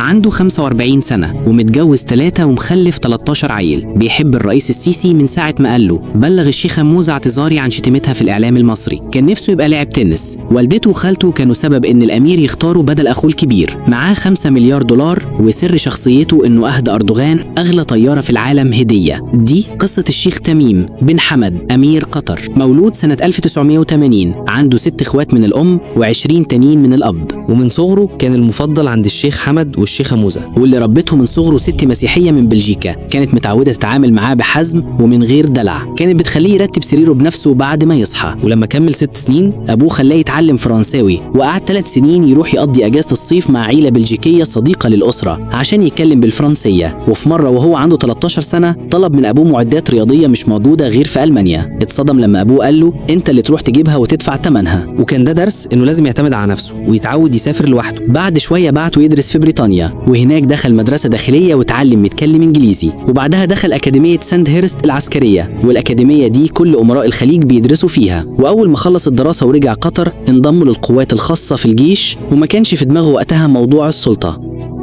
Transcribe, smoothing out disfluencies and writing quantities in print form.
عنده 45 سنة ومتجوز 3 ومخلف 13 عيل. بيحب الرئيس السيسي من ساعة ما قال له بلغ الشيخة موزة اعتذاري عن شتيمتها في الإعلام المصري. كان نفسه يبقى لاعب تنس. والدته وخالته كانوا سبب إن الأمير يختاره بدل أخوه الكبير. معاه 5 مليار دولار، وسر شخصيته إنه أهدى أردوغان أغلى طيارة في العالم هدية. دي قصة الشيخ تميم بن حمد أمير قطر، مولود سنة 1980، عنده 6 إخوات من الأم و20 تانيين من الأب. ومن صغره كان المفضل عند الشيخ حمد والشيخة موزة، واللي ربته من صغره ست مسيحية من بلجيكا، كانت متعودة تتعامل معاه بحزم ومن غير دلع. كانت بتخليه يرتب سريره بنفسه بعد ما يصحى. ولما كمل 6 سنين أبوه خلاه يتعلم فرنساوي، وقعد 3 سنين يروح يقضي أجازة الصيف مع عيلة بلجيكية صديقة للأسرة عشان يتكلم بالفرنسية. وفي مرة وهو عنده 13 سنة طلب من أبوه معدات رياضية مش موجودة غير في ألمانيا. اتصدم لما أبوه قال له أنت اللي تروح تجيبها وتدفع ثمنها. وكان ده درس إنه لازم يعتمد على نفسه ويتعود يسافر لوحده. بعد شوية بعته يدرس في بريطانيا، وهناك دخل مدرسة داخلية وتعلم يتكلم إنجليزي. وبعدها دخل أكاديمية ساندهيرست العسكرية، والأكاديمية دي كل أمراء الخليج بيدرسوا فيها. وأول ما خلص الدراسة ورجع قطر انضم للقوات الخاصة في الجيش، وما كانش في دماغه وقتها موضوع السلطة.